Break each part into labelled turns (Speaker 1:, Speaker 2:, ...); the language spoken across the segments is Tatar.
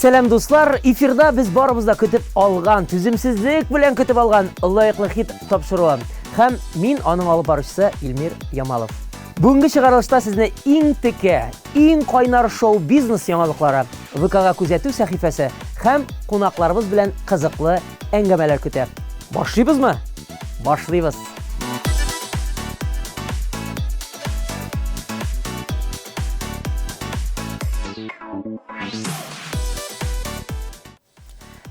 Speaker 1: Сәлам, дуслар! Эфирда без барыбыз да көтеп алган, түземсезлек белән көтеп алган Лаеклы хит тапшыруы. Һәм мин аның алып баручысы Илмир Ямалов. Бүгенге чыгарылышта сезне иң текә, иң кайнар шоу-бизнес яңалыклары, ВКга күзәтү сәхифәсе һәм кунакларыбыз белән кызыклы әңгәмәләр көтә. Башлыйбызмы? Башлыйбыз!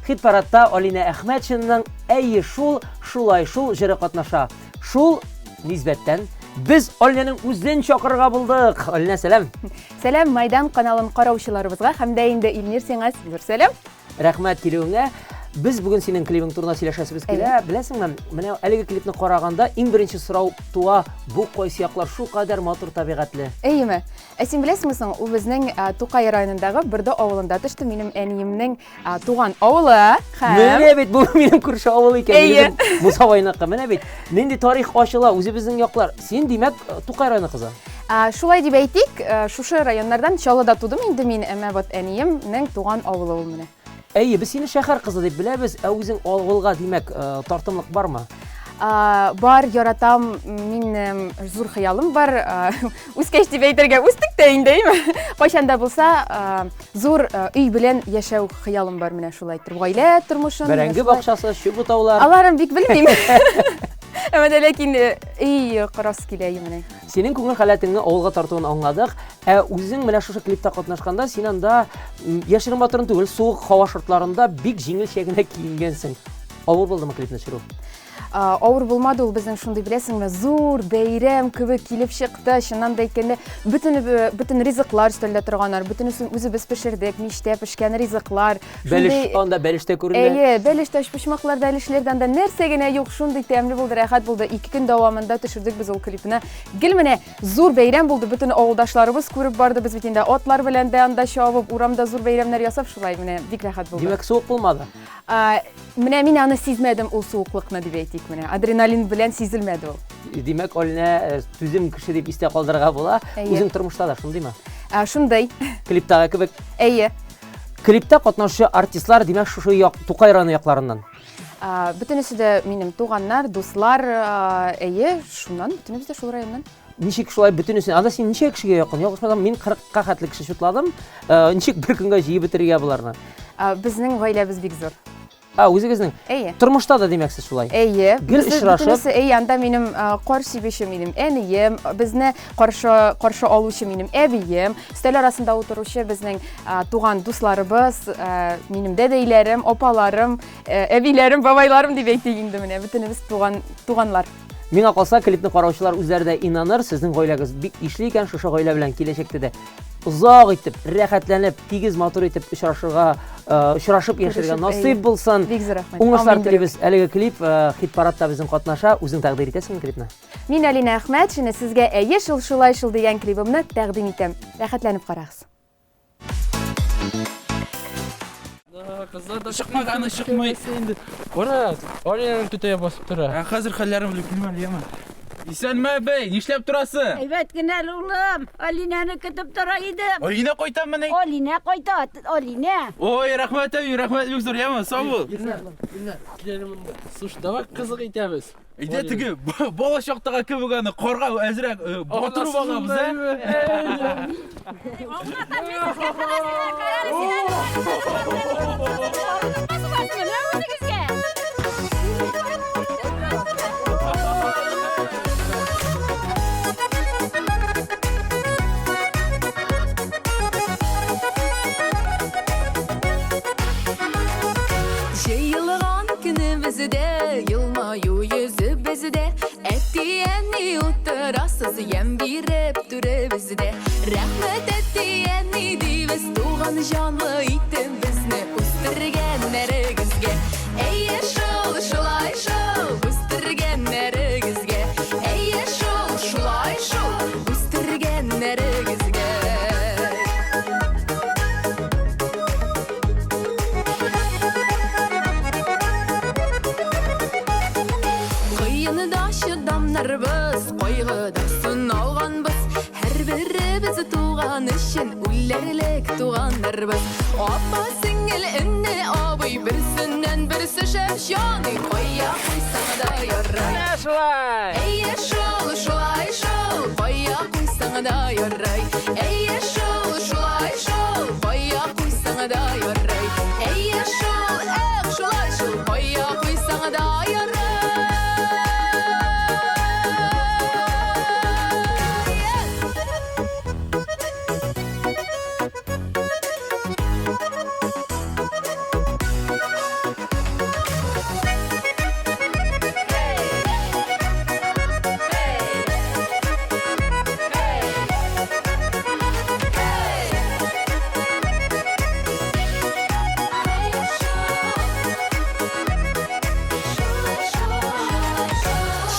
Speaker 1: Хит-парадта Алинә Әхмәтшинаның Әйе шул, шулай шул җыры катнаша. Шул нисбәттән без Алинәнең үзен чакырырга булдык. Алинә, сәлам.
Speaker 2: Сәлам, Майдан каналын караучыларыбызга һәм дә инде Илмир сиңа зур сәлам.
Speaker 1: Рәхмәт килүеңә. Без бүген синең клибың турында сөйләшәсебез килә. Беләсеңме, менә әлеге клипны караганда иң беренче сорау туа, бу кайсы яклар шулкадәр матур табигатьле?
Speaker 2: Әйеме? Ә син беләсеңме соң, ул безнең Тукай районындагы Борды авылында төште, минем әниемнең туган авылы.
Speaker 1: Һәм Менә бит бу минем күрше авыл икән.
Speaker 2: Әйе.
Speaker 1: Мусабайныкы. Менә бит нинди тарих ачыла, үзебезнең яклар. Син, димәк, Тукай районы кызы.
Speaker 2: Шулай дип әйтик, шушы районнардан Чаллыда тудым инде мин, әмма вот әниемнең туган авылы ул менә.
Speaker 1: Әйе, без сине шәһәр кызы дип беләбез, ә үзең авылга, димәк, тартымлык бармы?
Speaker 2: Бар, яратам, минем зур хыялым бар. Үскәч дип әйтергә үстек тә инде, әйме? Кайчан да булса, зур өй белән яшәү хыялым бар менә шулай итеп. Гаилә тормышын.
Speaker 1: Бәрәңге бакчасы, чүп утаулар.
Speaker 2: Аларын бик белмим. Әмма дә ләкин өй корасы килә менә.
Speaker 1: Синең күңел халәтеңне авылга тартуын аңладык. Ә үзең менә шушы клипта катнашканда син анда яшерен батырын түгел, суык һава шартларында бик җиңелчә генә киенгәнсең. Авыр булдымы клипны төшерү?
Speaker 2: Авыр булмады ул, безнең шундый, беләсеңме, зур бәйрәм кебек килеп чыкты. Чыннан да әйткәндә, бөтен бөтен ризыклар өстәлдә торганнар, бөтенесен үзебез пешердек, мичтә пешкән ризыклар.
Speaker 1: Бәлеш анда бәлеш тә күренә.
Speaker 2: Әйе, бәлеш тә, өчпочмаклар да, әлешләр дә, анда нәрсә генә юк, шундый тәмле булды, рәхәт булды. 2 көн дәвамында төшердек без ул клипны. Гел менә зур бәйрәм булды, бөтен авылдашларыбыз күреп барды. Без бит инде атлар белән дә анда чабып, урамда зур бәйрәмнәр ясап, шулай менә бик рәхәт булды.
Speaker 1: Димәк, суык булмады?
Speaker 2: Менә мин аны сизмәдем ул суыклыкны дип әйтик менә. Адреналин белән сизелмәде ул.
Speaker 1: Димәк, Алинә түзем кеше дип истә калдырырга була. Үзең тормышта да шундыймы?
Speaker 2: Шундый.
Speaker 1: Клиптагы кебек.
Speaker 2: Әйе.
Speaker 1: Клипта катнашучы артистлар, димәк, шушы як, Тукай районы якларыннан.
Speaker 2: Бөтенесе дә минем туганнар, дуслар, әйе, шуннан, бөтенебез дә шул районнан.
Speaker 1: Ничек шулай бөтенесе? Анда син ничә кешегә якын? Ялгышмасам, мин 40-ка хәтле кеше чутладым. Ничек бер көнгә җыеп бетерергә боларны?
Speaker 2: Безнең гаиләбез бик зур.
Speaker 1: А, үзегезнең?
Speaker 2: Әйе.
Speaker 1: Тормышта да димәк сез шулай?
Speaker 2: Әйе.
Speaker 1: Гел очрашып.
Speaker 2: Бөтенесе, әйе, анда минем кар сибүче минем әнием, безне каршы каршы алучы минем әбием, өстәл арасында утыручы безнең туган дусларыбыз, минем дәдәйләрем, апаларым, әбиләрем, бабайларым дип әйтик инде менә, бөтенебез туган туганнар.
Speaker 1: Миңа калса, клипны караучылар үзләре дә инаныр, сезнең гаиләгез бик ишле икән, шушы гаилә белән киләчәктә дә озак итеп, рәхәтләнеп, тигез матур итеп очрашырга, очрашып яшәргә насыйп булсын.
Speaker 2: Бик зур рәхмәт.
Speaker 1: Уңышлар телибез. Әлеге клип хит-парадта безнең катнаша. Үзең тәкъдир итәсеңме клипны?
Speaker 2: Мин Алинә Әхмәтшина сезгә Әйе шул, шулай шул дигән клибымны тәкъдим итәм. Рәхәтләнеп карагыз.
Speaker 3: Кызлар да чыкмаганы чыкмый. Кара, Алинаның түтәе басып тора.
Speaker 4: Ә хәзер хәлләрен белеп килмә әле, яме. Исәнме, әбәй, нишләп торасың?
Speaker 5: Әйбәт кенә әле, улым. Алинәне көтеп тора идем.
Speaker 4: Алинә кайтамыни?
Speaker 5: Алинә кайта, Алинә.
Speaker 4: Ой, рәхмәт, әби, рәхмәт, бик зур, яме, сау бул.
Speaker 3: Илнар, Илнар, кил әле монда. Слушай, давай кызык итәбез.
Speaker 4: Әйдә теге бала чактагы кебек аны карга әзрәк батырып алабыз, ә?
Speaker 5: Аңлатам мин сезгә, карасына, карале син әле. Менә үзегезгә.
Speaker 6: Җыелган көнебездә елмаю йөзебездә, Әти-әни утырасыз ямь биреп түребездә. Рәхмәт, әти-әни, дибез, туган җанлы итеп безне үстергәннәрегезгә. Әйе шул, шулай шул, үстергәннәрегезгә. Әйе шул, шулай шул, үстергәннәрегезгә. Кыенда чыдамнарбыз, кайгыда сыналганбыз. Һәрберебез туган өчен үлә. Үләрлек туганнарбыз. Апа, сеңел, эне, абый, берсеннән берсе шәп җаный, кая куйсаң да ярай.
Speaker 1: Менә шулай!
Speaker 6: Әйе шул, шулай шул, кая куйсаң да ярай. Әйе шул, шулай шул, кая куйсаң да ярай. Әйе шул, эх, шулай шул, кая куйсаң да ярай.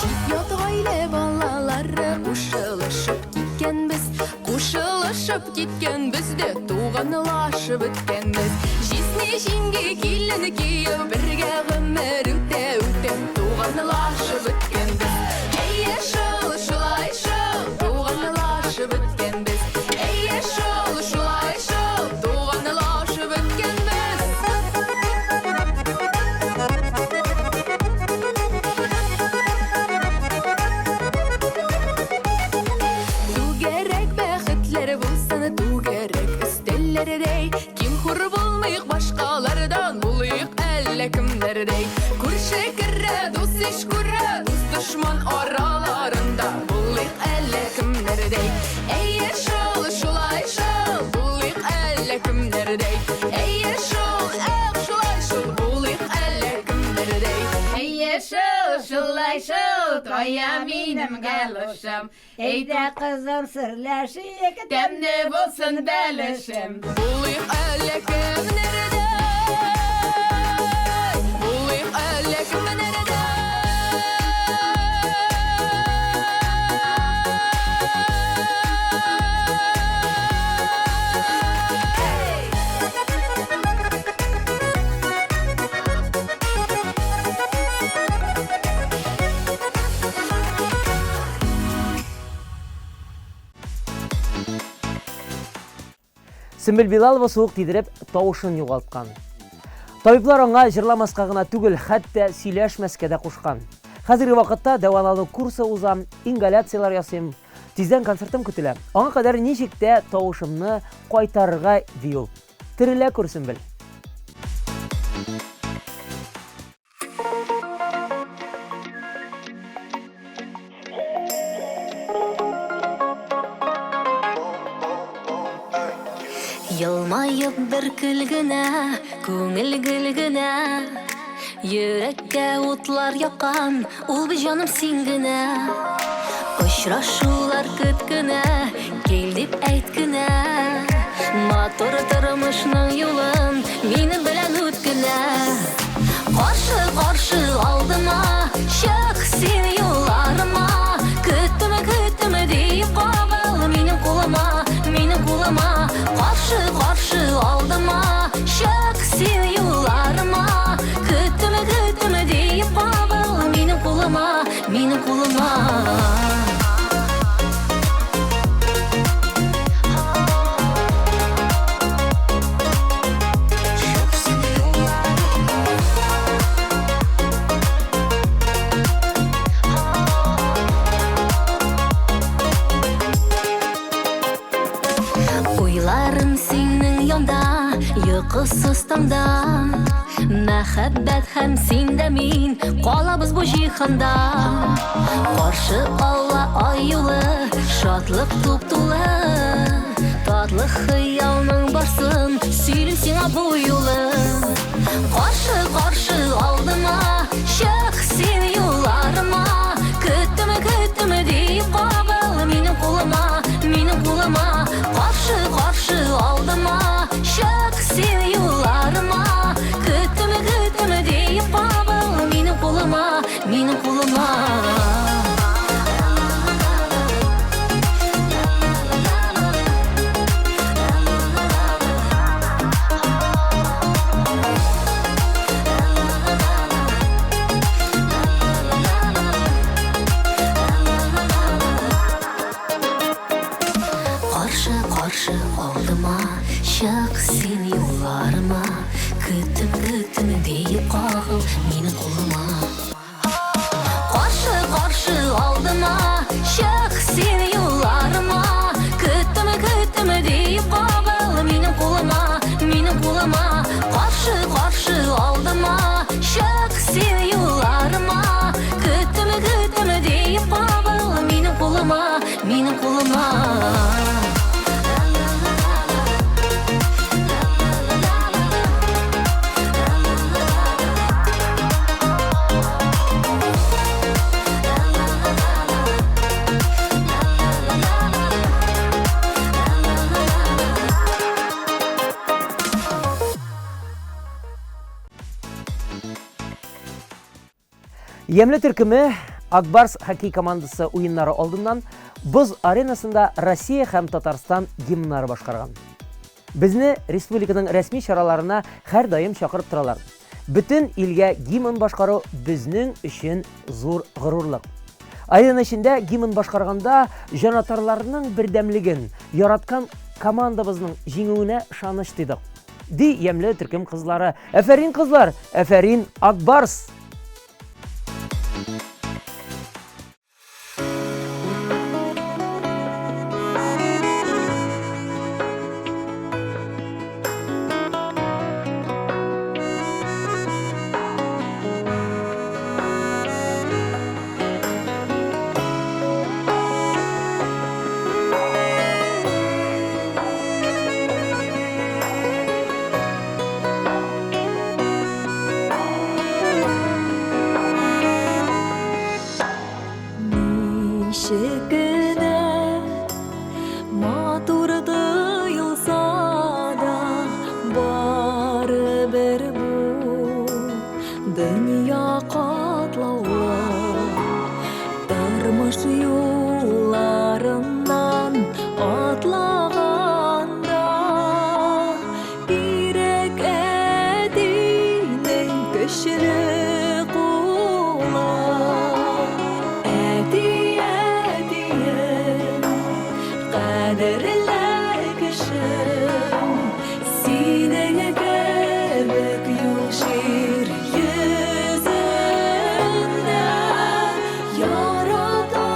Speaker 6: Чит-ят гаилә балалары кушылышып киткәнбез, кушылышып киткәнбез дә туганлашып беткәнбез. Җизни, җиңги, килен, кияү бергә гомер үтә үтә туганлашып беткәнбез. Әйе шул, шулай шул, туганлашып беткәнбез. Әйе шул, шулай шул, туганлашып беткәнбез. Түгәрәк бәхетләр булсын, түгәрәк өстәлләрдәй. Ким-хур булмыйк башкалардан, булыйк әллә кемнәрдәй. Күрше керә, дус иш күрә, дус дошман араларында булыйк әллә кемнәрдәй. Әйе шул, шулай шул, булыйк әллә кемнәрдәй. Әйе шул, эх, шулай шул, булыйк әллә кемнәрдәй.
Speaker 5: Әйе шул, шулай шул, кая минем галошым. Әйдә кызым серләшик,
Speaker 6: Тәмле булсын бәлешем. Булыйк әллә кемнәрдәй. Булыйк әллә кемнәрдәй.
Speaker 1: Сөмбел Билалова суык тидереп, тавышын югалткан. Табиблар аңа җырламаска гына түгел, хәтта сөйләшмәскә дә кушкан. Хәзерге вакытта дәвалану курсы узам, ингаляцияләр ясыйм. Тиздән концертым көтелә. Аңа кадәр ничек тә тавышымны кайтарырга, ди ул. Терелә күр, Сөмбел.
Speaker 7: Елмаеп бер көл генә, күңел гөл генә. Йөрәккә утлар яккан, ул бит җаным син генә. Очрашулар көт кенә, кил дип әйт кенә. Матур тормышның юлын минем белән үт кенә. Каршы, каршы алдыма, чык син юлларыма. Көттем, көттем диеп кагыл минем кулыма, минем кулыма. Каршы, каршы алдыма, чык син юлларыма. Көттем, көттем диеп кагыл минем кулыма, минем кулыма. Уйларым синең янда, йокысыз таңда. Мәхәббәт һәм син дә мин калабыз бу җиһанда. Каршы ала ай юлы, шатлык туп-тулы. Татлы хыялның барсын сөйлим сиңа бу юлы. Каршы, каршы алдыма, чык син юлларыма. Көттем, көттем диеп кагыл минем кулыма, минем кулыма. Каршы, каршы алдыма, чык син юлларыма. Көттем, көттем диеп кагыл минем кулыма, минем кулыма. Чык син юлларыма, көтем, көтем диеп кагыл минем кулыма. Каршы, каршы алдыма, чык син юлларыма, көтем, көтем диеп кагыл минем кулыма, минем кулыма. Каршы, каршы алдыма, чык син юлларыма, көтем, көтем диеп кагыл минем кулыма, минем кулыма.
Speaker 1: Ямьле төркеме Акбарс хоккей командасы уеннары алдыннан боз аренасында Россия һәм Татарстан гимннары башкарган. Безне республиканың рәсми чараларына һәрдаим чакырып торалар. Бөтен илгә гимн башкару безнең өчен зур горурлык. Арена эчендә гимн башкарганда җанатарларның бердәмлеген, яраткан командабызның җиңүенә ышаныч тойдык. Ди ямьле төркем кызлары. Әфәрин, кызлар! Әфәрин, Акбарс!
Speaker 7: Ничек кенә матур тоелса да, барыбер бу дөнья катлаулы. Тормыш юлларыннан атлаганда кирәк әтинең көчле кулы. Әти, әтием, кадерле кешем, синең кебек юк җир йөзендә. Ярату,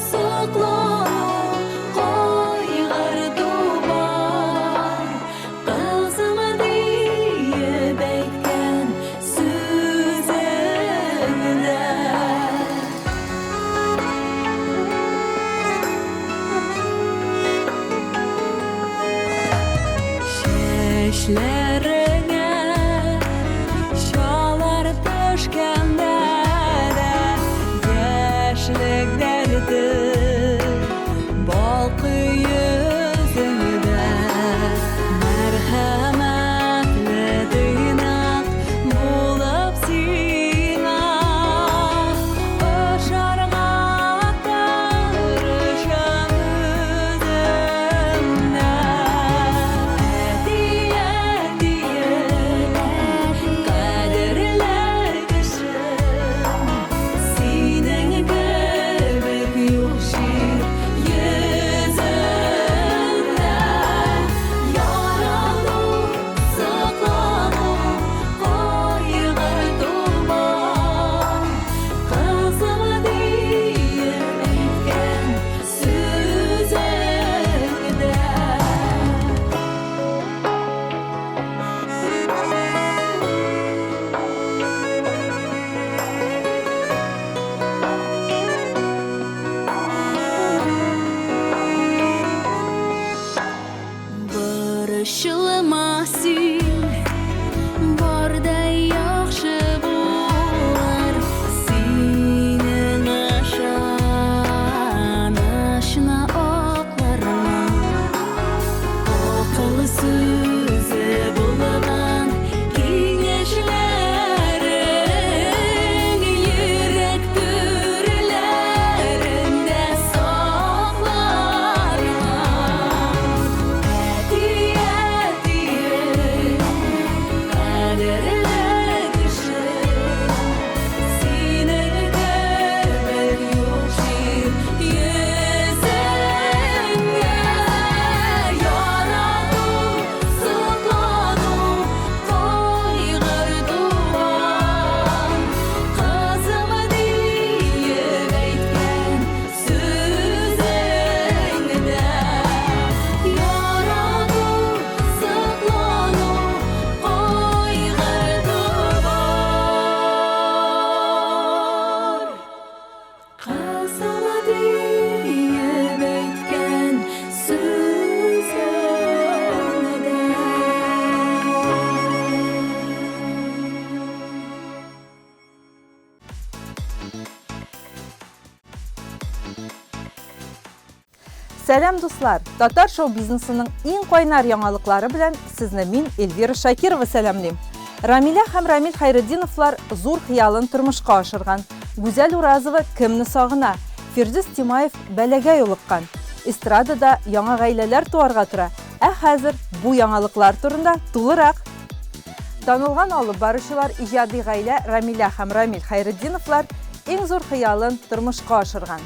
Speaker 7: соклану, кайгырту бар. Кызым диеп әйткән сүзеңдә. Чәчләреңә чалар төшкәндә дә яшьлек дәрте балкый йөзеңдә. Мәрхәмәтле тыйнак булып сиңа ошарга тырышам үземне. Әти, әтием, кадерле кешем, синең кебек юк җир йөзендә. Ярату, соклану, кайгырту бар. Кызым диеп әйткән сүзеңдә.
Speaker 6: Борчылма син, бар да яхшы булыр. Синең ышанычны аклармын. Акыл сүзе булган киңәшләрең йөрәк түрләрендә саклармын. Әти, әтием,
Speaker 8: Сәлам, дуслар! Татар шоу-бизнесының иң кайнар яңалыклары белән сезне мин, Эльвира Шакирова сәламлим. Рамилә һәм Рамил Хәйретдиновлар зур хыялын тормышка ашырган. Гүзәл Уразова кемне сагына? Фирдүс Тимаев бәлагә юлыккан. Эстрадада яңа гаиләләр туарга тора. Ә хәзер бу яңалыклар турында тулырак. Танылган алып баручылар, иҗади гаилә Рамилә һәм Рамил Хәйретдиновлар иң зур хыялын тормышка ашырган.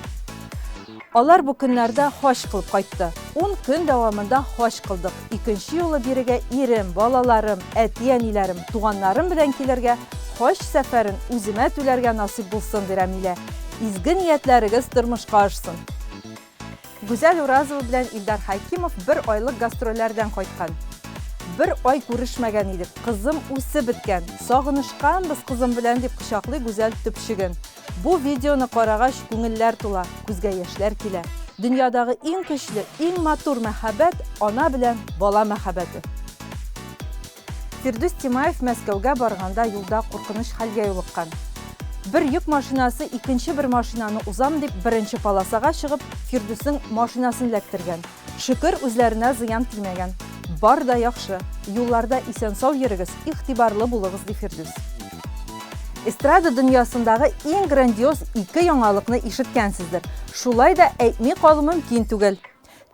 Speaker 8: Алар бу көннәрдә хаҗ кылып кайтты. Ун көн дәвамында хаҗ кылдык. Икенче юлы бирегә ирем, балаларым, әти-әниләрем, туганнарым белән килергә, хаҗ сәфәрен үземә түләргә насыйп булсын, ди Рәмилә. Изге ниятләрегез тормышка ашсын. Гүзәл Уразова белән Илдар Хәкимов бер айлык гастрольләрдән кайткан. Бер ай күрешмәгән идек, кызым үсеп беткән, сагынышканбыз кызым белән, дип кочаклый Гүзәл төпчеген. Бу видеоны карагач, күңелләр тула, күзгә яшьләр килә. Дөньядагы иң көчле, иң матур мәхәббәт, ана белән бала мәхәббәте. Фирдүс Тимаев Мәскәүгә барганда юлда куркыныч хәлгә юлыккан. Бер йөк машинасы икенче бер машинаны узам дип беренче полосага чыгып, Фирдүснең машинасын эләктергән. Шөкер, үзләренә зыян тимәгән. Бар да яхшы. Юлларда исән-сау йөрегез, игътибарлы булыгыз, ди Фирдүс. Эстрада дөньясындагы иң грандиоз ике яңалыкны ишеткәнсездер. Шулай да әйтми калу мөмкин түгел.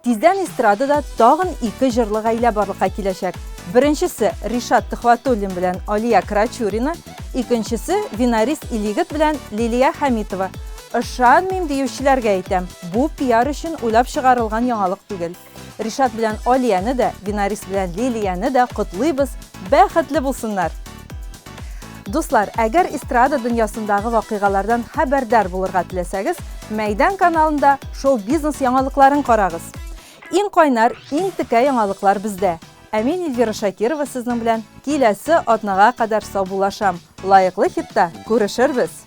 Speaker 8: Тиздән эстрадада тагын ике җырлы гаилә барлыкка киләчәк. Беренчесе, Ришат Төхвәтуллин белән Алия Крачурина, икенчесе, Винарис Илегет белән Лилия Хәмитова. Ышанмыйм диючеләргә әйтәм, бу пиар өчен уйлап чыгарылган яңалык түгел. Ришат белән Алияне дә, Винарис белән Лилияне дә котлыйбыз, бәхетле булсыннар! Дуслар, әгәр эстрада дөньясындагы вакыйгалардан хәбәрдар булырга теләсәгез, Мәйдан каналында шоу-бизнес яңалыкларын карагыз. Иң кайнар, иң текә яңалыклар бездә. Ә мин Эльвира Шакирова сезнең белән киләсе атнага кадәр саубуллашам. Лаеклы хитта күрешербез!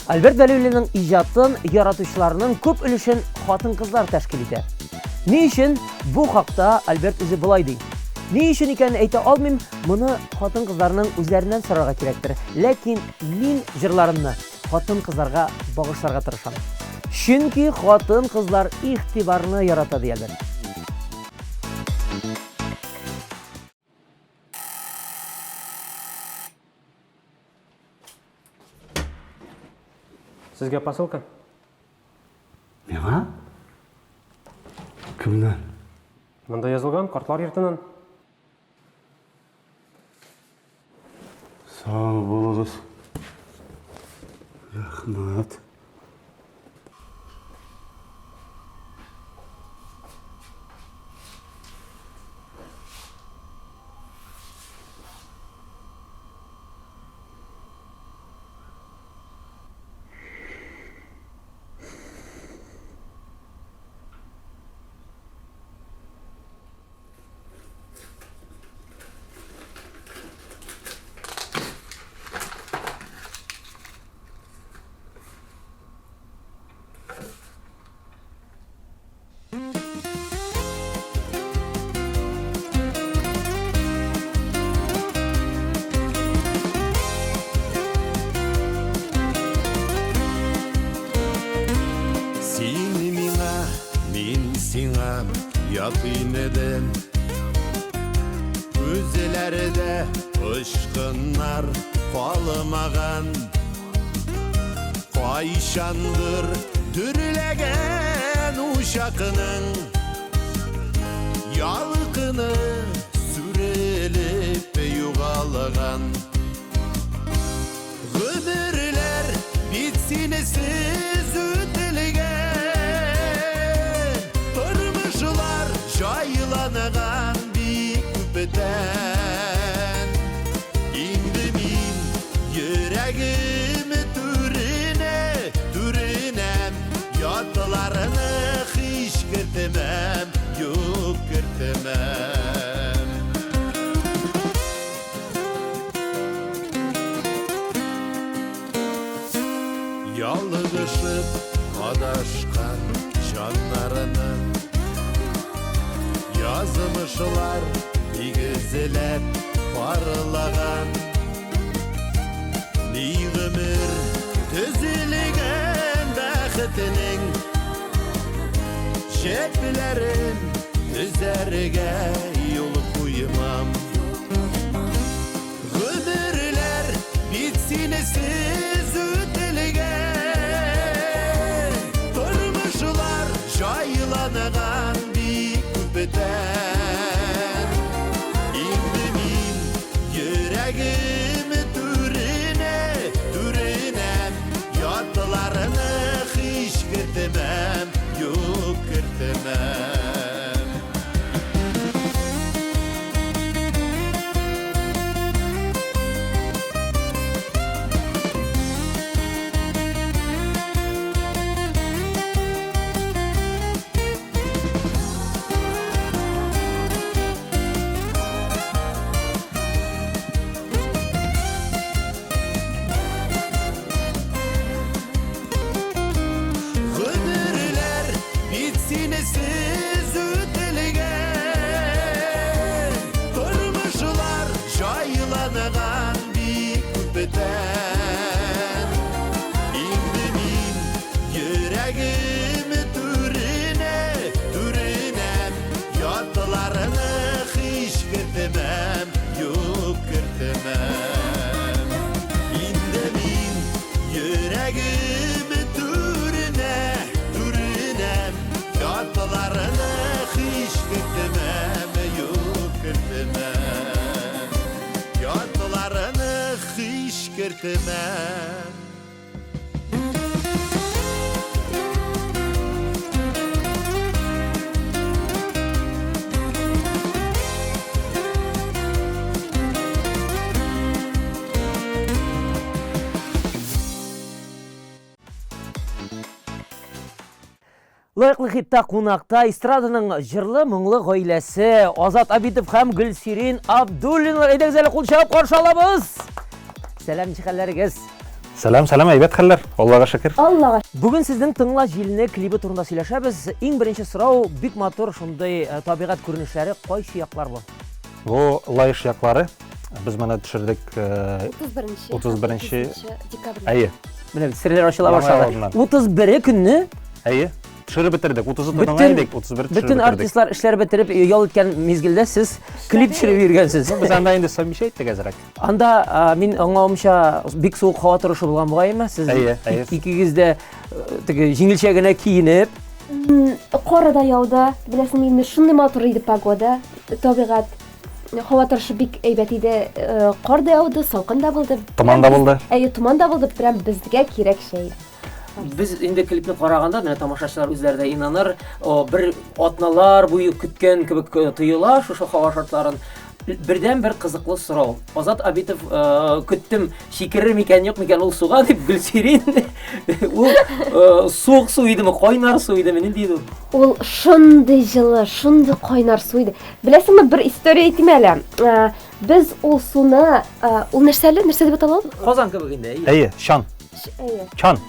Speaker 1: Альберт Вәлиуллинның иҗатын яратучыларның күп өлешен хатын-кызлар тәшкил итә. Ни өчен? Бу хакта Альберт үзе болай ди. Ни өчен икәнен әйтә алмыйм, моны хатын-кызларның үзләреннән сорарга кирәктер. Ләкин мин җырларымны хатын-кызларга багышларга тырышам. Чөнки хатын-кызлар игътибарны ярата, ди Альберт.
Speaker 9: Сезгә посылка?
Speaker 10: Миңа? Кемнән?
Speaker 9: Монда язылган, картлар йортыннан.
Speaker 10: Сау булыгыз. Рәхмәт.
Speaker 11: Син миңа, мин сиңа ят инедем. Күзләрдә очкыннар калмаган. Кайчандыр дөрләгән учакның Ялкыны сүрелеп югалган. Гомерләр бит синесез үтелгән, Тормышлар җайланган бик күптән. Инде мин йөрәгем түренә, түренәм, Ятларны һич кертмәм, юк кертмәм. Ялгышып адашкан җаннарны Язмышлар тигезләп парлаган. Ни гомер төзелгән бәхет. Җепләрен өзәргә юл куймам. Гомерләр бит синесез үтелгән. Тормышлар җайланган бик күптән. Инде мин йөрәгем түренә, түренә ятларны һич кертмәм, юк кертмәм. Гомерләр бит синесез үтелгән. Тормышлар җайланган бик күптән. Инде мин йөрәгем түренә, түренә ятларны һич кертмәм, юк кертмәм. Инде мин йөрәгем түренә, түренә ятларны һич кертмәм, юк кертмәм. Ятларны һич кертмәм.
Speaker 1: Лаеклы хитта кунакта эстраданың җырлы моңлы гаиләсе Азат Абитов һәм Гөлсирин Абдуллиналар. Әйдәгез әле кул чабып каршы алабыз. Сәлам, ничек хәлләрегез?
Speaker 10: Сәлам, сәлам, әйбәт хәлләр. Аллага шөкер.
Speaker 12: Аллага.
Speaker 1: Бүген сезнең Тыңла җилне клибы турында сөйләшәбез. Иң беренче сорау, бик матур шундый э, табигать күренешләре кайсы яклар бу?
Speaker 10: Бу Лаеш яклары. Без моны төшердек 31
Speaker 12: 31 декабрь.
Speaker 10: Әйе.
Speaker 1: Менә бит серләр ачыла башлады. 31 көнне?
Speaker 10: Әйе. Төшереп бетердек. 30-ы тотынган идек, 31 төшереп бетердек.
Speaker 1: Бөтен артистлар эшләр бетереп ял иткән мизгелдә сез клип төшереп йөргәнсез.
Speaker 10: Без анда инде совмещать иттек әзрәк.
Speaker 1: Анда мин аңлавымча бик суык һава торышы булган бугаймы? Сез икегез дә теге җиңелчә генә киенеп.
Speaker 12: Кар да яуды, беләсең инде, шундый матур иде погода, табигать. Һава торышы бик әйбәт иде. Э, кар да яуды, салкын да булды.
Speaker 10: Томан да булды.
Speaker 12: Әйе, томан да булды, прям безгә кирәк шәй.
Speaker 1: Без инде клипны караганда, менә тамашачылар үзләре дә инаныр, бер атналар буе көткән кебек э, тоела шушы һава шартларын. Бердән бер кызыклы сорау. Азат Абитов э, көттем, сикерер микән, юк микән ул суга дип Гөлсирин. Ул э, суык су идеме, кайнар су идеме, нинди иде ул?
Speaker 12: Ул шундый җылы, шундый кайнар су иде. Беләсеңме, бер история әйтим әле. Э, без ул суны, э, ул нәрсә әле, нәрсә дип атала ул?
Speaker 1: Казан кебек инде,
Speaker 10: әйе. Әйе, чан.
Speaker 12: Әйе.
Speaker 10: Чан.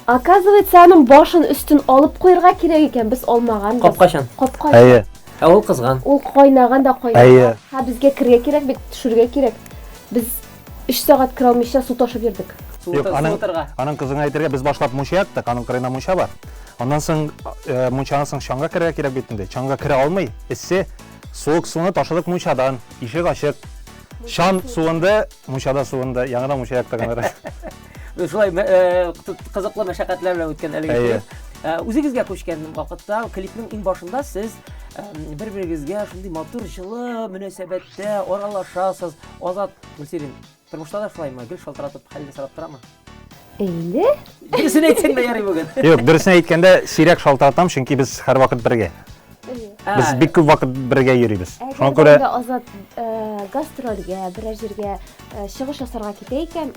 Speaker 12: Оказывается, аның башын өстен алып куярга кирәк икән, без алмаганбыз.
Speaker 1: Капкачан.
Speaker 12: Капкачан.
Speaker 10: Әйе.
Speaker 1: Ә ул кызган.
Speaker 12: Ул кайнаган да кайнаган.
Speaker 10: Әйе.
Speaker 12: Һә, безгә керергә кирәк бит, төшергә кирәк. Без 3 сәгать керә алмыйча су ташып йөрдек.
Speaker 10: Юк, аның, аның кызыңа әйтергә без башлап мунча яктык, аның кырыенда мунча бар. Аннан соң э, мунчадан соң чанга керергә кирәк бит инде. Чанга керә алмый, эссе. Суык суны ташыдык мунчадан, ишек ачык. Чан суынды, мунчада суынды, яңадан мунча яктык аннары.
Speaker 1: Шулай э, кызыклы мәшәкатьләр белән үткән әлеге клип. Э, үзегезгә күчкән вакытта клипның иң башында сез э, бер-берегезгә шундый матур җылы мөнәсәбәттә аралашасыз. Азат Гөлсирин, тормышта да шулаймы? Гел шалтыратып хәлне сорап торамы?
Speaker 12: Инде.
Speaker 1: Дөресен әйтсәң дә ярый бүген.
Speaker 10: Юк, дөресен әйткәндә сирәк шалтыратам, чөнки без һәрвакыт бергә. Без бик күп вакыт бергә йөрибез.
Speaker 12: Шуңа күрә Азат гастрольгә, берәр җиргә чыгыш ясарга китә икән,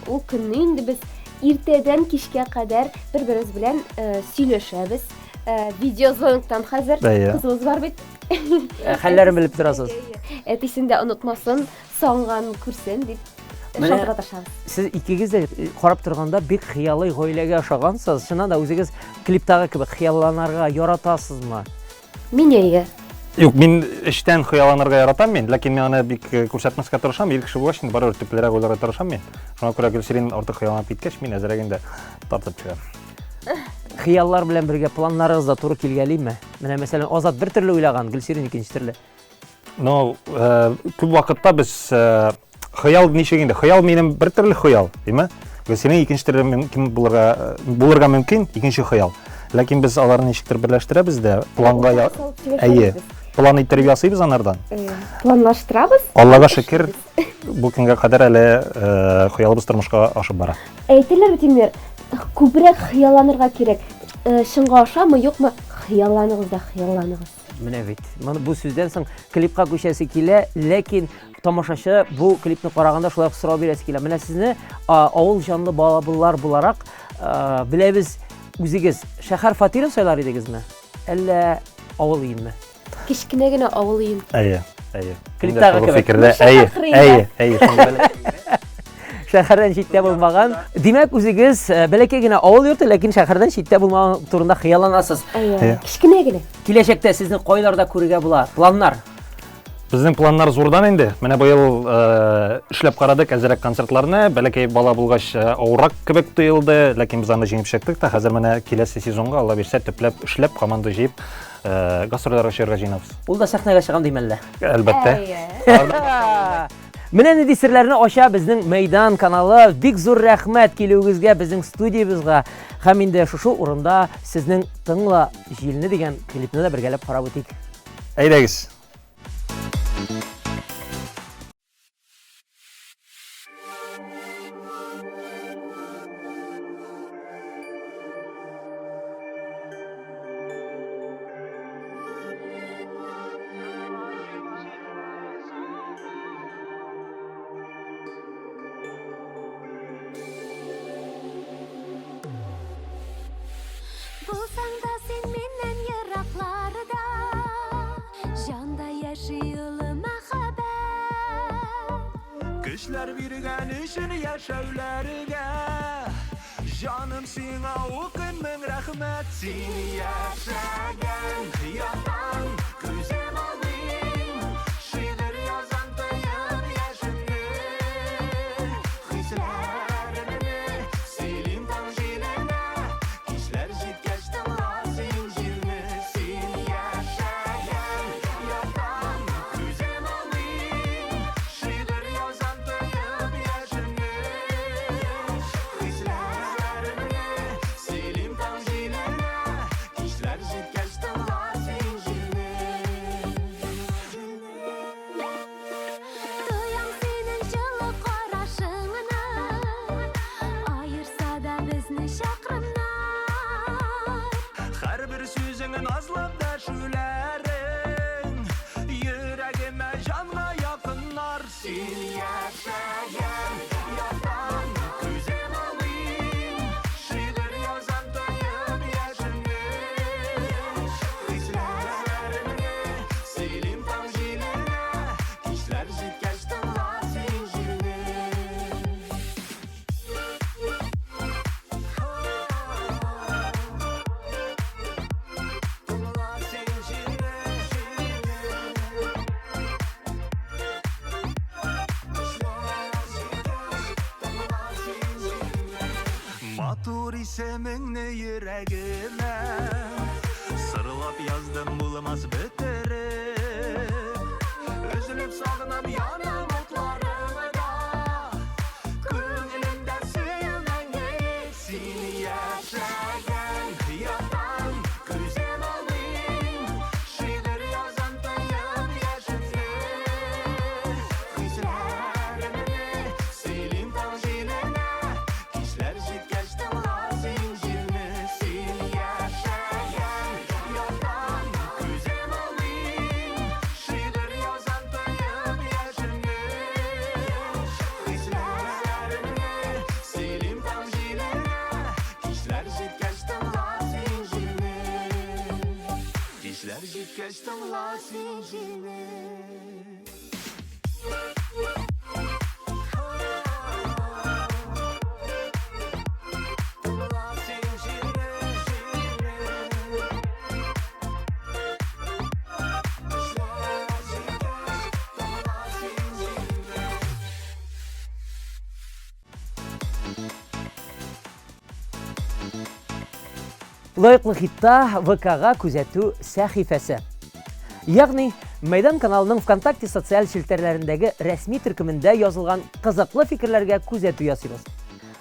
Speaker 12: ул көнне инде без иртәдән кичкә кадәр бер-беребез белән сөйләшәбез. Видеозвоноктан хәзер кызыбыз бар бит.
Speaker 1: Хәлләрен белеп торасыз.
Speaker 12: Әтисен дә онытмасын, сагынган күрсен дип шалтыратышабыз.
Speaker 1: Сез икегез дә э, карап торганда бик хыялый гаиләгә ошагансыз. Чыннан да үзегез клиптагы кебек хыялланырга яратасызмы?
Speaker 12: Мин әйе.
Speaker 10: Юк, мин эчтән хыялланырга яратам мин, ләкин мин аны бик э, күрсәтмәскә тырышам. Ир кеше булгач, инде барыбер төплерәк уйларга тырышам мин. Шуңа күрә Гөлсирин артык хыялланып киткәч, мин әзрәк инде тартып чыгам.
Speaker 1: Хыяллар белән бергә планнарыгыз да туры килгәлиме? Менә мәсәлән, Азат бер төрле уйлаган, Гөлсирин икенче төрле.
Speaker 10: Ну, э, күп вакытта без э, хыял ничек инде? Хыял минем бер төрле хыял, димме? Гөлсирин икенче төрле мөмкин булырга э, булырга мөмкин, икенче хыял. Ләкин без аларны ничектер берләштерәбез дә, планга әйе, план иттереп ясыйбыз анардан.
Speaker 12: Планлаштырабыз.
Speaker 10: Аллага шөкер, бу көнгә кадәр әле э, хыялыбыз тормышка ашып бара.
Speaker 12: Әйтәләр бит инде, күбрәк хыялланырга кирәк. Э, чынга ашамы, юкмы, хыялланыгыз да хыялланыгыз.
Speaker 1: Менә бит. Моны бу сүздән соң клипка күчәсе килә, ләкин тамашачы бу клипны караганда шулай ук сорау бирәсе килә. Менә сезне авыл җанлы балалар буларак беләбез, үзегез шәһәр фатирын сайлар идегезме? Әллә авыл өенме?
Speaker 12: Кечкенә генә авыл өен.
Speaker 10: Әйе, әйе.
Speaker 1: Клиптагы кебек.
Speaker 10: Фикердә, әйе, әйе, әйе.
Speaker 1: Шәһәрдән читтә булмаган. Димәк, үзегез э, бәләкәй генә авыл йорты, ләкин шәһәрдән читтә булмаган турында хыялланасыз.
Speaker 12: Әйе. Кечкенә генә.
Speaker 1: Киләчәктә сезне кайларда күрергә була? Планнар?
Speaker 10: Безнең планнар зурдан инде. Менә быел э, эшләп карадык әзерәк концертларны. Бәләкәй бала булгач э, авыррак кебек тоелды, ләкин без аны җиңеп чыктык та. Хәзер менә киләсе сезонга Алла бирсә төпләп эшләп, команда җыеп, э, гастрольләргә чыгарга җыенабыз.
Speaker 1: Ул да сәхнәгә чыгам дим әллә?
Speaker 10: Әлбәттә.
Speaker 1: Менә нинди серләрне ача безнең Мәйдан каналы. Бик зур рәхмәт килүегезгә безнең студиябезгә. Һәм инде шушы урында сезнең Тыңла җилне дигән клипны да бергәләп карап үтик.
Speaker 10: Әйдәгез.
Speaker 7: Булсаң да син миннән еракларда, Җанда яши олы мәхәббәт.
Speaker 11: Көчләр биргән өчен яшәүләргә, Җаным сиңа укыйм мең рәхмәт. Син яшәгән яктан күзем алмыйм, Шигырь язам тоеп яшемне. Хисләремне сөйлим таң җиленә, Кичләр җиткәч тыңла син җилне. Син яшәгән яктан күзем алмыйм, Шигырь язам тоеп яшемне. Хисләремне сөйлим таң җиленә, Кичләр җиткәч тыңла син җилне.
Speaker 7: Тоям синең җылы карашыңны, Аерса да безне чакрымнар.
Speaker 11: Һәрбер сүзең назлап дәшүләрең, Йөрәгемә, җанга якыннар. Син яшәгән яктан күзем алмыйм, Шигырь язам тоеп яшемне. Хисләремне сөйлим таң җиленә, Кичләр җиткәч тыңла син җилне. Тыңла син җилне, җилне. Кичләр җиткәч тыңла син җилне. Матур исемеңне йөрәгемә Сырлап яздым булмас бетереп Өзелеп сагынам янам утларыңда Күңелемдә сөю мәңгелек Син яшәгән яктан күзем алмыйм Шигырь язам тоеп яшемне Хисләремне сөйлим таң җиленә Кичләр җиткәч тыңла син җилне Син яшәгән яктан күзем алмыйм Шигырь язам тоеп яшемне Хисләремне сөйлим таң җиленә Кичләр җиткәч тыңла син җилне Кичләр җиткәч тыңла син җилне. Тыңла син җилне, җилне. Кичләр җиткәч тыңла син җилне.
Speaker 1: Лаеклы хитта ВКга күзәтү сәхифәсе. Ягъни, Мәйдан каналының ВКонтакте социаль челтәрләрендәге рәсми төркемендә язылган кызыклы фикерләргә күзәтү ясыйбыз.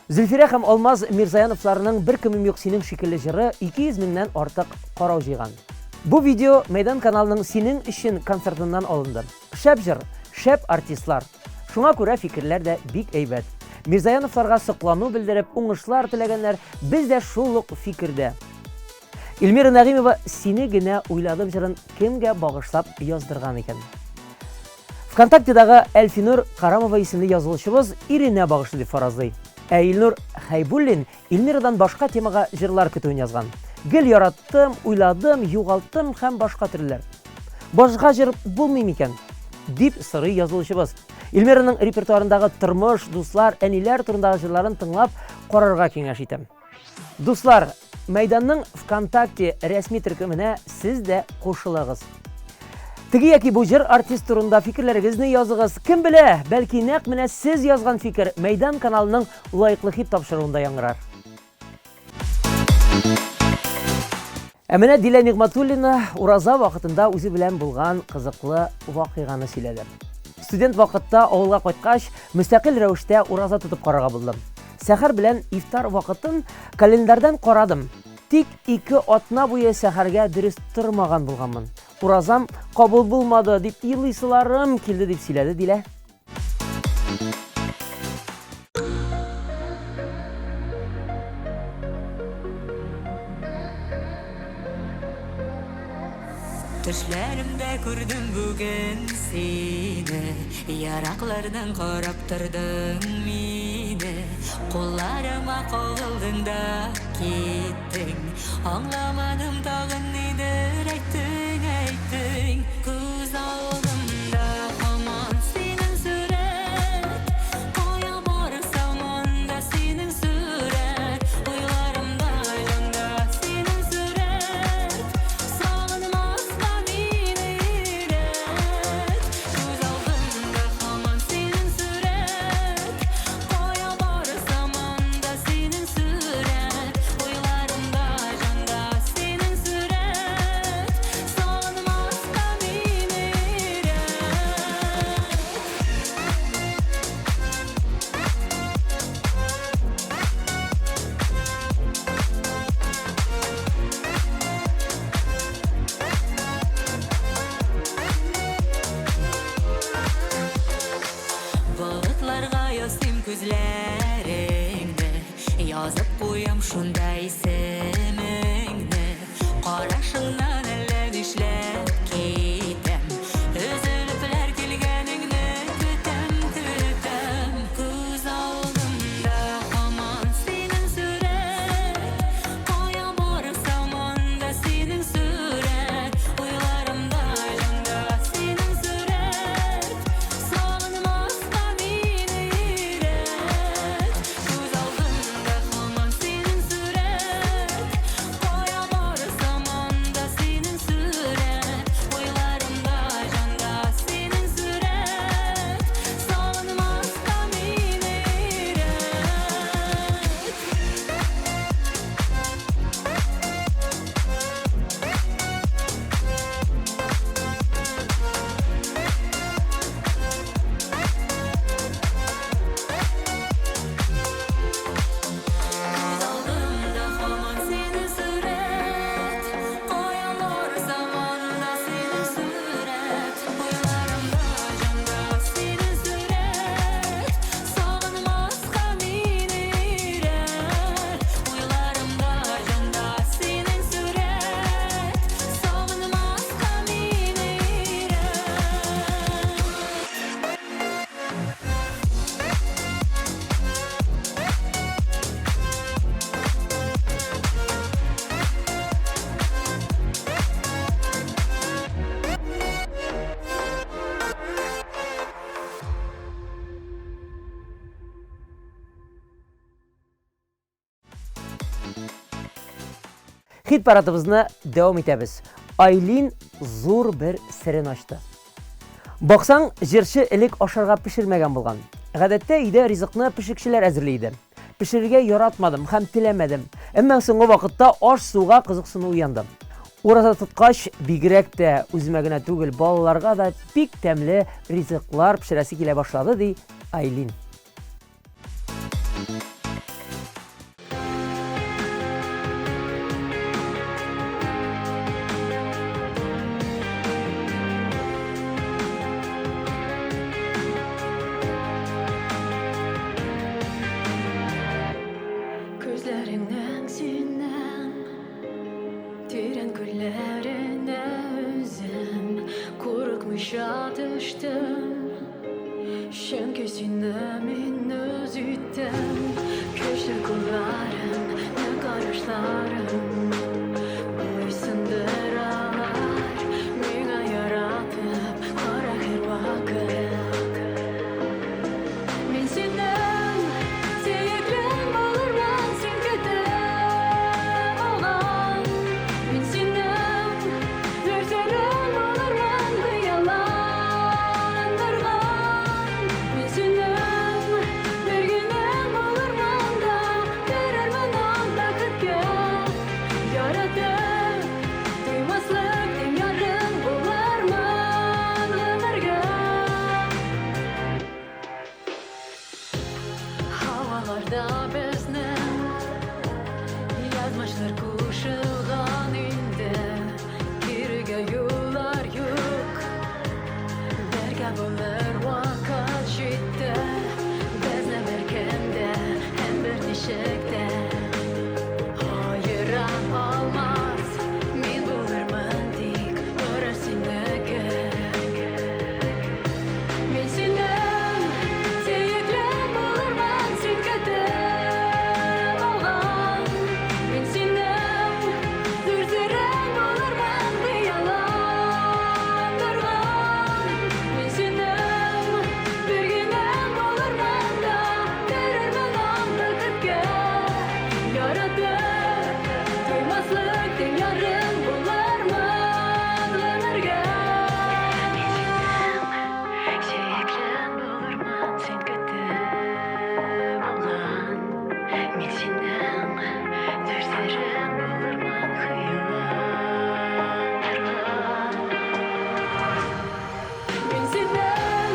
Speaker 1: Зөлфирә һәм Алмаз Мирзаяновларның Бер кемем юк синең шикелле җыры 200 меңнән артык карау җыйган. Бу видео Мәйдан каналының Синең өчен концертыннан алынды. Шәп җыр, шәп артистлар. Шуңа күрә фикерләр дә бик әйбәт. Мирзаяновларга соклану белдереп, уңышлар теләгәннәр, без дә шул ук фикердә. Эльмира Нәгыймова Сине генә уйладым җырын кемгә багышлап яздырган икән? ВКонтактедагы Әлфинур Карамова исемле язылучыбыз иренә багышлый дип фаразлый. Ә Илнур Хәйбуллин Эльмирадан башка темага җырлар көтүен язган. Гел яраттым, уйладым, югалттым һәм башка төрлеләр. Башка җыр булмый микән? дип сорый язылучыбыз. Эльмираның репертуарындагы тормыш, дуслар, әниләр турындагы җырларын тыңлап карарга киңәш итәм. Дуслар, Мәйданның ВКонтакте рәсми төркеменә сез дә кушылыгыз. Теге яки бу җыр артист турында фикерләрегезне языгыз. Кем белә, бәлки нәкъ менә сез язган фикер Мәйдан каналының Лаеклы хит тапшыруында яңгырар. Ә менә Дилә Нигъмәтуллина ураза вакытында үзе белән булган кызыклы вакыйганы сөйләде. Студент вакытта авылга кайткач, мөстәкыйль рәвештә ураза тотып карарга булдым. Сәхәр белән ифтар вакытын календарьдан карадым. Тик ике атна буе сәхәргә дөрес тормаган булганмын. Уразам кабул булмады дип елыйсыларым килде, дип сөйләде Дилә.
Speaker 13: Төшләремдә күрдем бүген сине, Ераклардан карап тордың мине. Кулларыма кагылдың да киттең. Аңламадым тагын нидер әйттең, әйттең. Күз алдымда һаман синең сурәт. Кая барсам анда синең сурәт. Уйларымда, җанда синең сурәт. Сагынмаска мине өйрәт. Күз алдымда һаман синең сурәт. Кая барсам анда синең сурәт. Уйларымда, җанда синең сурәт. Сагынмаска мине өйрәт. Болытларга ясыйм күзләреңне, Язып куям шунда исемеңне. Карашыңнан әллә нишләп китәм, Өзелепләр килгәнеңне көтәм, көтәм. Күз алдымда һаман синең сурәт, Кая барсам анда синең сурәт. Уйларымда, җанда синең сурәт. Сагынмаска мине өйрәт. Күз алдымда һаман синең сурәт. Кая барсам анда синең сурәт. Уйларымда, җанда синең сурәт. Сагынмаска мине өйрәт. Күз алдымда һаман синең сурәт. Кая барсам анда синең сурәт. Уйларымда, җанда синең сурәт. Сагынмаска мине өйрәт. Уйларымда, җанда синең сурәт. Сагынмаска мине өйрәт.
Speaker 1: Хит парадыбызны дәвам итәбез. Айлин зур бер серен ачты. Баксаң, җырчы элек ашарга пешермәгән булган. Гадәттә өйдә ризыкны пешекчеләр әзерли иде. Пешерергә яратмадым һәм теләмәдем. Әмма соңгы вакытта аш-суга кызыксыну уянды. Ураза тоткач, бигрәк тә үземә генә түгел, балаларга да бик тәмле ризыклар пешерәсе килә башлады, ди Айлин.
Speaker 13: Күзләреңнең синең тирән күлләренә үзем курыкмыйча төштем. Чөнки сине мин үз иттем. Көчле кулларың, нык карашларың буйсындыралар миңа яратып кара һәрвакыт. Мин синең сөеклең булырмын, син көтеп алган. Мин синең зур серең булырмын, хыялландырган. Мин синең бер генәң булырмын да, керермен ак бәхеткә. Яратып туймаслык тиң ярың булырмын гомергә. Һаваларда безнең язмышлар кушылган инде, кирегә юллар юк. Бергә булыр вакыт җитте, безне беркем дә һәм берничек тә аера алмас. Мин булырмын тик бары синеке. Мин синең сөеклең булырмын, син көтеп алган. Мин синең зур серең булырмын, хыялландырган. Мин синең бер генәң булырмын да, керермен ак бәхеткә. Яратып туймаслык тиң ярың булырмын гомергә. Мин синең сөеклең булырмын, син көтеп алган. Мин синең зур серең булырмын, хыялландырган. Мин синең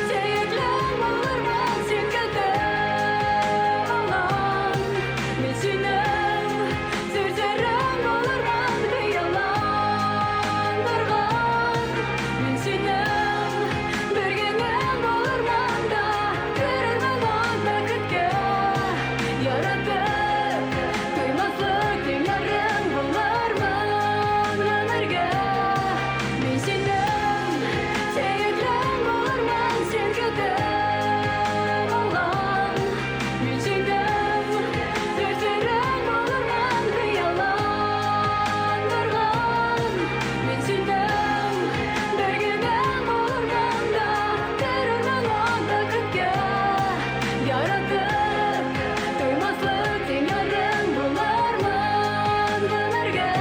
Speaker 13: сөеклең булырмын, син көтеп алган. Мин синең зур серең булырмын, хыялландырган. Мин синең бер генәң булырмын да, керермен ак бәхеткә. Яратып туймаслык тиң ярың булырмын гомергә. Мин синең сөеклең булырмын, син көтеп алган. Мин синең зур серең булырмын, хыялландырган. Мин синең бер генәң булырмын да, керермен ак бәхеткә. Яратып туймаслык тиң ярың булырмын гомергә.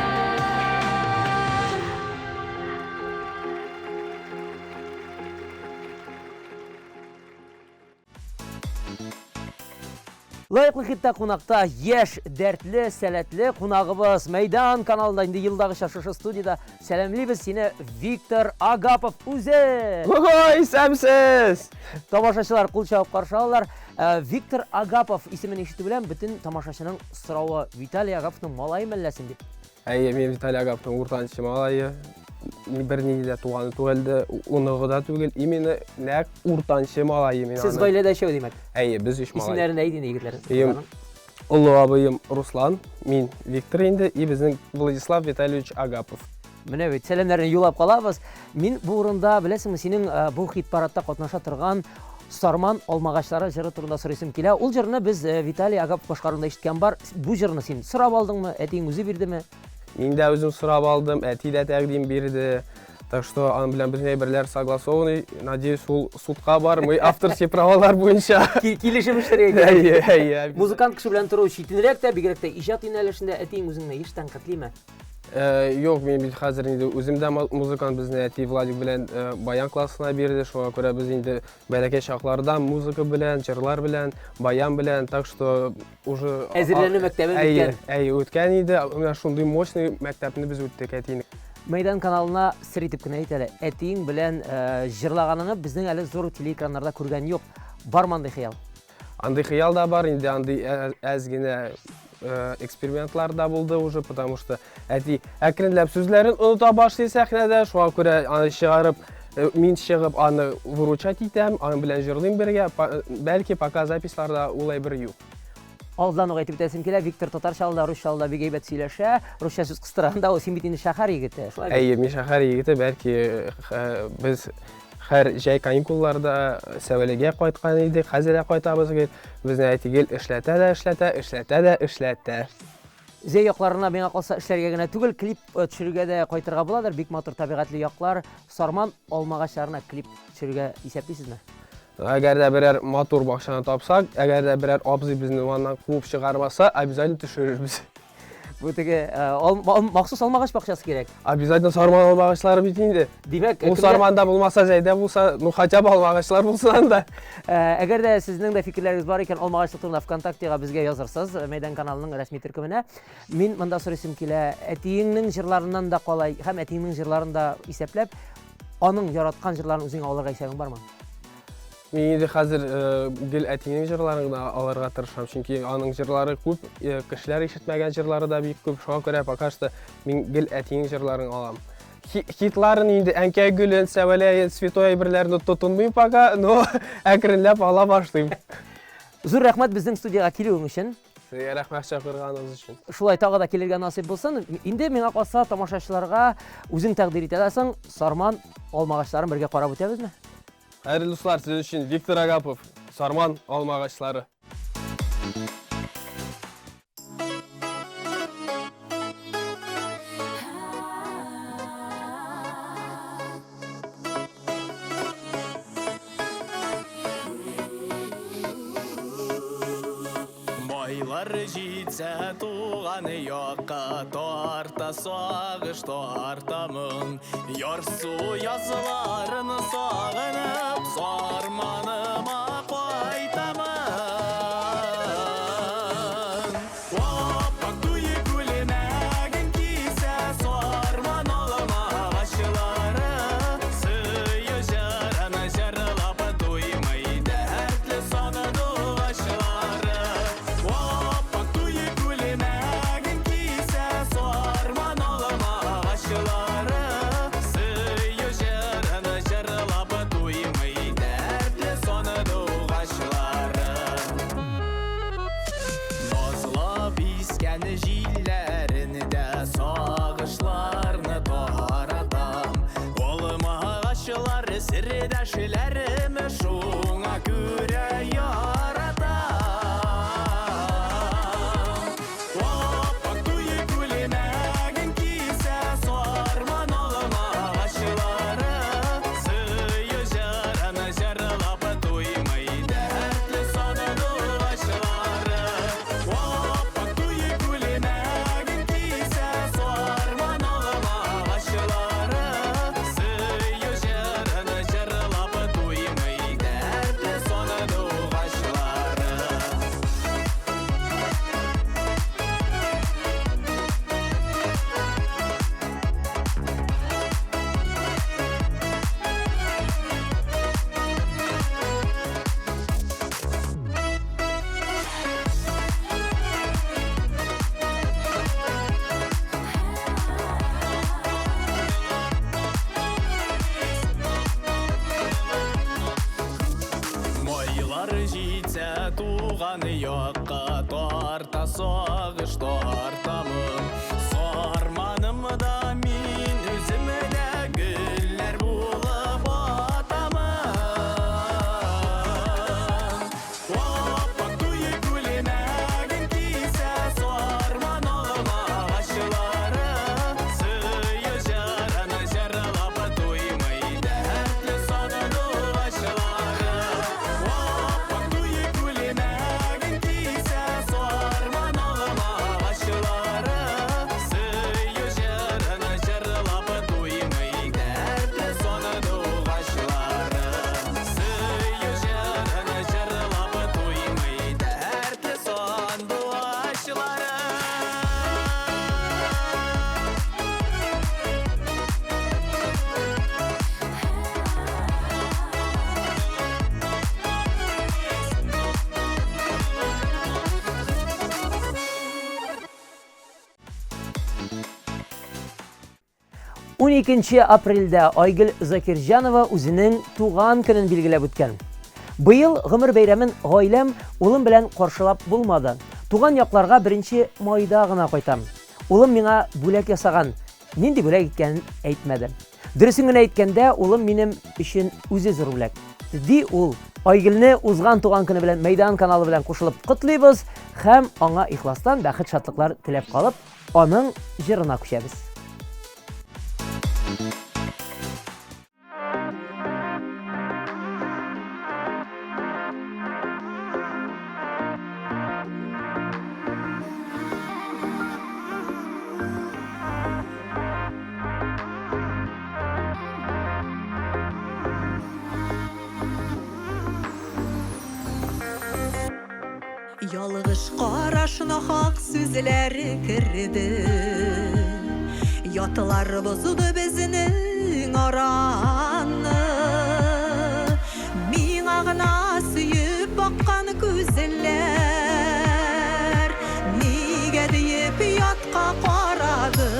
Speaker 1: Лаеклы хитта кунакта яшь, дәртле, сәләтле кунагыбыз Мәйдан каналында инде елдагыча шушы студиядә сәламлибез сине Виктор Агапов үзе.
Speaker 14: Ой, исәнмесез!
Speaker 1: Тамашачылар кул чабып каршы алалар. Виктор Агапов исемен ишетү белән бөтен тамашачының соравы Виталий Агаповның малае мәллә син дип.
Speaker 14: Әйе, мин Виталий Агаповның уртанчы малае. Бернинди дә туганы түгел дә, оныгы да түгел. Именно нәкъ уртанчы малае мин.
Speaker 1: Сез гаиләдә өчәү димәк?
Speaker 14: Әйе, без өч малай.
Speaker 1: Исемнәрен әйт инде егетләрнең.
Speaker 14: Әйе, олы абыем Руслан, мин Виктор инде, и безнең Владислав Витальевич Агапов.
Speaker 1: Менә бит, сәламнәрне юллап калабыз. Мин бу урында, беләсеңме, синең бу хит-парадта катнаша торган Сарман алмагачлары җыры турында сорыйсым килә. Ул җырны без Виталий Агапов башкаруында ишеткән бар. Бу җырны син сорап алдыңмы, әтиең үзе бирдеме?
Speaker 14: Мин дә үзем сорап алдым, әти дә тәкъдим бирде. Так что аның белән безнең әйберләр согласованный. Надеюсь, ул судка бармый, авторский правалар буенча.
Speaker 1: Килешеп эшләргә кирәк.
Speaker 14: Әйе, әйе.
Speaker 1: Музыкант кеше белән тору читенрәк тә, бигрәк тә иҗат юнәлешендә әтиең үзеңне еш тәнкыйтьлиме?
Speaker 14: Юк, мин бит хәзер инде үзем дә музыкант, безне әти Владик белән баян классына бирде, шуңа күрә без инде бәләкәй чаклардан музыка белән, җырлар белән, баян белән, так что уже
Speaker 1: Әзерләнү мәктәбе
Speaker 14: үткән. Әйе, үткән иде. Менә шундый мощный мәктәпне без үттек әтинең.
Speaker 1: Мәйдан каналына сер итеп кенә әйт әле, әтиең белән җырлаганыңны безнең әле зур телеэкраннарда күргән юк. Бармы андый хыял?
Speaker 14: Андый хыял да бар, инде андый әз генә экспериментлар да булды уже, потому что әти әкренләп сүзләрен оныта башлый сәхнәдә, шуңа күрә аны чыгарып, мин чыгып аны выручать итәм, аның белән җырлыйм бергә, бәлки пока записьларда ул әйбер юк.
Speaker 1: Алдан ук әйтеп үтәсем килә, Виктор татарча да, русча да бик әйбәт сөйләшә, русча сүз кыстырганда ул, син бит инде шәһәр егете, шулай бит?
Speaker 14: Әйе, мин шәһәр егете, бәлки без һәр җәй каникулларда Сәвәлегә кайткан идек, хәзер дә кайтабыз гел. Безне әти гел эшләтә дә эшләтә, эшләтә дә эшләтә.
Speaker 1: Зәй якларына миңа калса эшләргә генә түгел, клип төшерергә дә кайтырга буладыр. Бик матур табигатьле яклар. Сарман алмагачларына клип төшерергә исәплисезме?
Speaker 14: Әгәр дә берәр матур бакчаны тапсак, әгәр дә берәр абзый безне аннан куып чыгармаса, обязательно төшерербез.
Speaker 1: Бу теге махсус алмагач бакчасы кирәк.
Speaker 14: Обязательно сарман алмагачлары бит инде.
Speaker 1: Димәк,
Speaker 14: ул сарманда булмаса, Зәйдә булса, ну хотя бы алмагачлар булсын анда.
Speaker 1: Әгәр дә сезнең дә фикерләрегез бар икән, алмагачлык турында ВКонтактега безгә язырсыз, Мәйдан каналының рәсми төркеменә. Мин монда сорыйсым килә, әтиеңнең җырларыннан да калай һәм әтиеңнең җырларын да исәпләп, аның яраткан җырларын үзеңә алырга исәбең бармы?
Speaker 14: Мин инде хәзер гел әтинең җырларын гына алырга тырышам, чөнки аның җырлары күп, кешеләр ишетмәгән җырлары да бик күп. Шуңа күрә пока что мин гел әтинең җырларын алам. Хитларын инде Әнкәй гөлен, Сәвәләен, Святой әйберләрне тотынмыйм пока, но әкренләп ала башлыйм.
Speaker 1: Зур рәхмәт безнең студиягә килүең өчен.
Speaker 14: Сезгә рәхмәт чакырганыгыз өчен.
Speaker 1: Шулай тагы да килергә насыйп булсын. Инде миңа калса, тамашачыларга үзең тәкъдир итә аласың, Сарман алмагачларын бергә карап үтәбезме?
Speaker 14: Хәерле дуслар, сезнең өчен Виктор Агапов, Сарман алмагачлары.
Speaker 11: Байлар җитсә туган якка тарта сагыш, тарта моң. Ярсу язларын сагынып, сарманыма кайтамын. Аппак туе күлмәген кисә сарман алмагачлары. Сөю җырын җырлап туймый дәртле сандугачлары. Аппак туе күлмәген кисә сарман алмагачлары. Сөю җырын җырлап туймый дәртле сандугачлары. Назлап искән җилләрендә сагышларны таратам. Алмагачлар сердәшләрем, шуңа күрә яратам. Аппак туе күлмәген кисә сарман алмагачлары. Сөю җырын җырлап туймый дәртле сандугачлары. Аппак туе күлмәген кисә сарман алмагачлары. Сөю җырын җырлап туймый дәртле сандугачлары. Майлар җитсә туган якка тарта сагыш, тарта моң. Сарманым да мин үзем дә гөлләр булып атамын. Аппак туе күлмәген кисә сарман алмагачлары. Сөю җырын җырлап туймый дәртле сандугачлары. Аппак туе күлмәген кисә сарман алмагачлары.
Speaker 1: 12 апрельдә Айгөл Закирҗанова үзенең туган көнен билгеләп үткән. Быел гомер бәйрәмен гаиләм, улым белән каршылап булмады. Туган якларга беренче майда гына кайтам. Улым миңа бүләк ясаган. Нинди бүләк икәнен әйтмәде. Дөресен генә әйткәндә, улым минем өчен үзе зур бүләк. Ди ул. Айгөлне узган туган көне белән Мәйдан каналы белән кушылып котлыйбыз һәм аңа ихластан бәхет-шатлыклар теләп калып, аның җырына күчәбез.
Speaker 15: Ялгыш карашына хак сүзләре керде. Ятлар бозды безнең араны. Миңа гына сөеп баккан күзләр Нигә диеп ятка карады.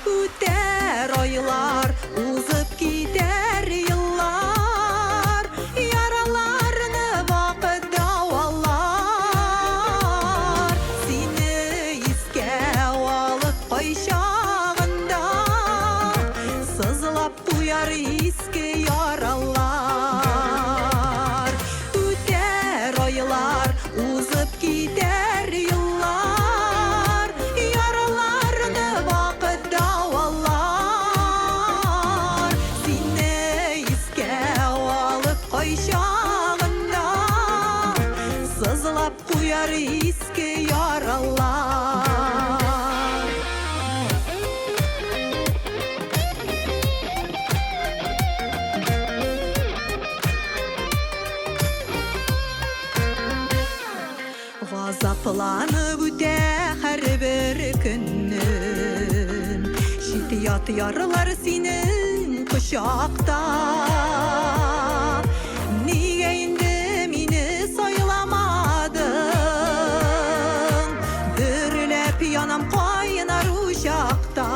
Speaker 15: Үтәр айлар, узып китәр еллар, Яраларны вакыт дәвалар. Сине искә алып кайчагында, Сызлап куяр иске яралар. Үтәр айлар, узып китәр еллар, Яраларны вакыт дәвалар. Сине искә алып кайчагында, Сызлап куяр иске яралар. Газапланып үтә һәрбер көнем, Чит-ят ярлар синең кочакта. Нигә инде мине сайламадың? Дөрләп янам кайнар учакта.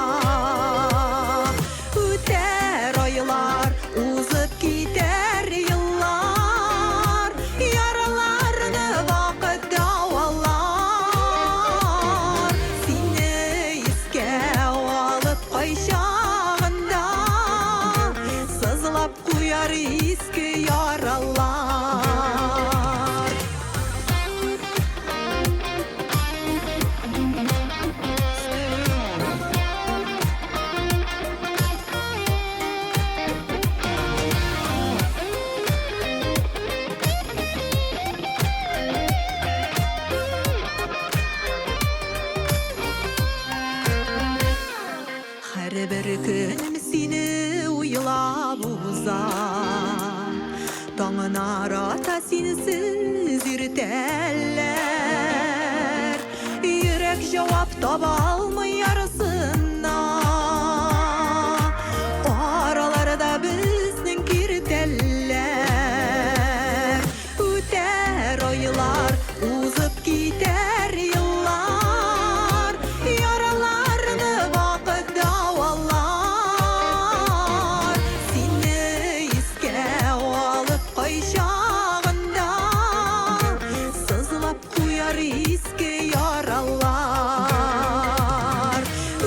Speaker 15: Үтәр айлар, узып китәр еллар, Яраларны вакыт дәвалар. Сине искә алып кайчагында, Сызлап куяр иске яралар. Һәрбер көнем сине уйлап уза. Таңнар ата синсез иртәләр. Йөрәк җавап таба алмый ярасына. Араларда безнең киртәләр. Үтәр айлар, узып китәр еллар. Яраларны вакыт дәвалар. Сине искә алып кайчагында, Сызлап куяр иске яралар.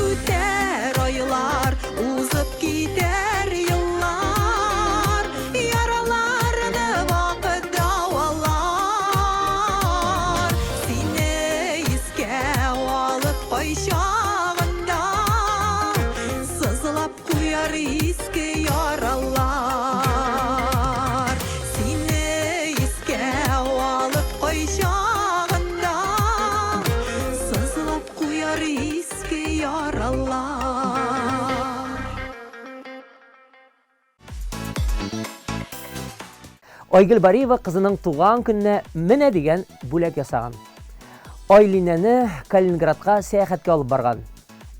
Speaker 15: Үтәр айлар, узып китәр еллар. Яраларны вакыт дәвалар. Сине искә алып кайчагында, Сызлап куяр иске яралар. Сине искә алып кайчагында, Сызлап куяр иске яралар.
Speaker 1: Айгөл Бариева кызының туган көненә менә дигән бүләк ясаган. Айлинәне Калининградка сәяхәткә алып барган.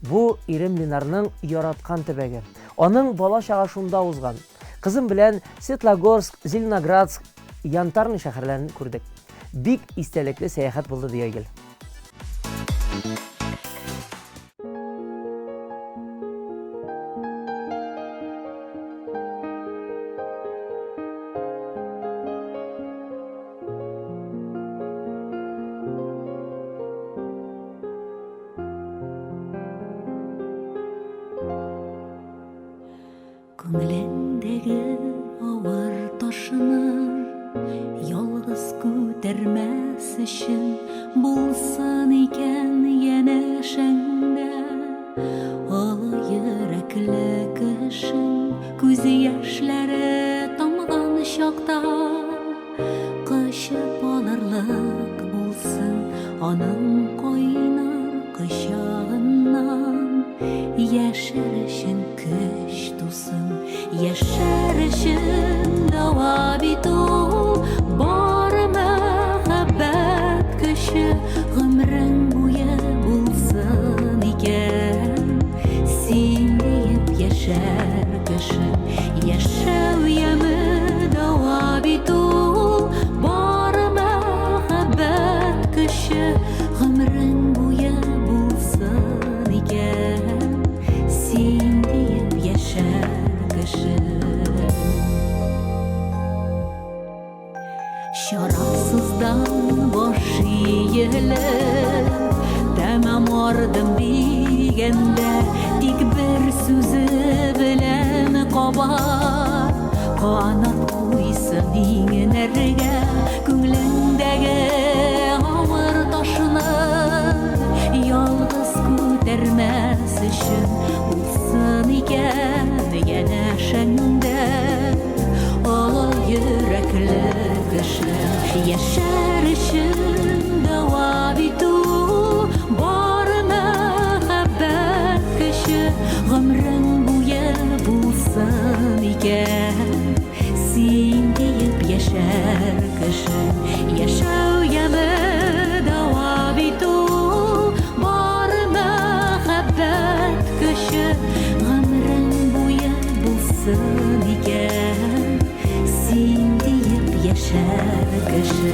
Speaker 1: Бу ирем Ленарның яраткан төбәге. Аның бала чага шунда узган. Кызым белән Светлогорск, Зеленоградск, Янтарный шәһәрләрен күрдек. Бик истәлекле сәяхәт булды, ди Айгөл.
Speaker 15: Күңелеңдәге авыр ташны ялгыз күтәрмәс өчен булсын икән янәшәңдә олы йөрәкле кешең, күз яшьләре тамган чакта кочып алырлык булсын аның кайнар кочагыннан яшәр өчен көч тусын, яшәр өчен дәва бит ул бар мәхәббәт көче, гомерең буе булсын икән син диеп яшәр кеше, яшәү яме дәва бит ул бар мәхәббәт көче, гомерең буе булсын икән син диеп яшәр кеше. Чарасыздан баш иелеп, тәмам ардым дигәндә, тик бер сүзе белән кабат канат куйсын иңнәргә күңелеңдәге авыр ташны ялгыз күтәрмәс өчен булсын икән янәшәңдә олы йөрәкле кеше, яшәр өчен дәва бит ул бар мәхәббәт көче, гомерең буе булсын икән син диеп яшәр кеше, яшәү яме дәва бит ул бар мәхәббәт көче, гомерең буе булсын икән син диеп яшәр кеше.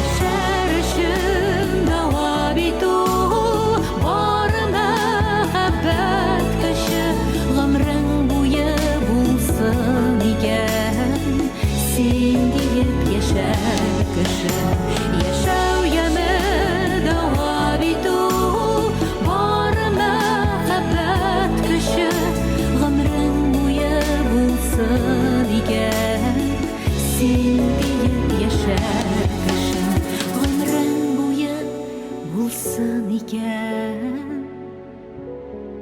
Speaker 15: Яшәр өчен дәва бит ул бар мәхәббәт көче, гомерең буе булсын икән син диеп яшәр кеше, яшәү яме дәва бит ул бар мәхәббәт көче, гомерең буе булсын икән син диеп яшәр кеше, гомерең буе булсын икән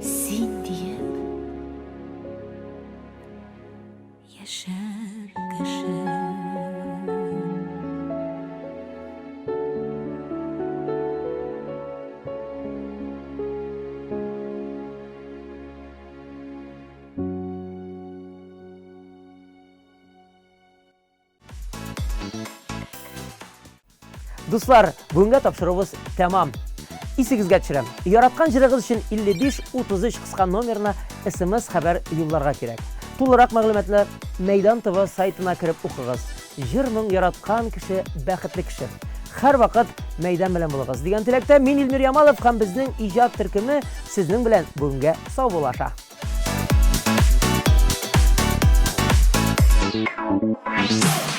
Speaker 15: син диеп яшәр кеше.
Speaker 1: Дуслар, бүгенге тапшыруыбыз тәмам. Исегезгә төшерәм. Яраткан җырыгыз өчен 55 33 кыска номерына SMS хәбәр юлларга кирәк. Тулырак мәгълүматны Мәйдан ТВ сайтына кереп укыгыз. Җыр-моң яраткан кеше бәхетле кеше. Һәрвакыт Мәйдан белән булыгыз дигән теләктә мин Илмир Ямалов һәм безнең иҗат төркеме сезнең белән бүгенгә саубуллаша.
Speaker 13: Thank you.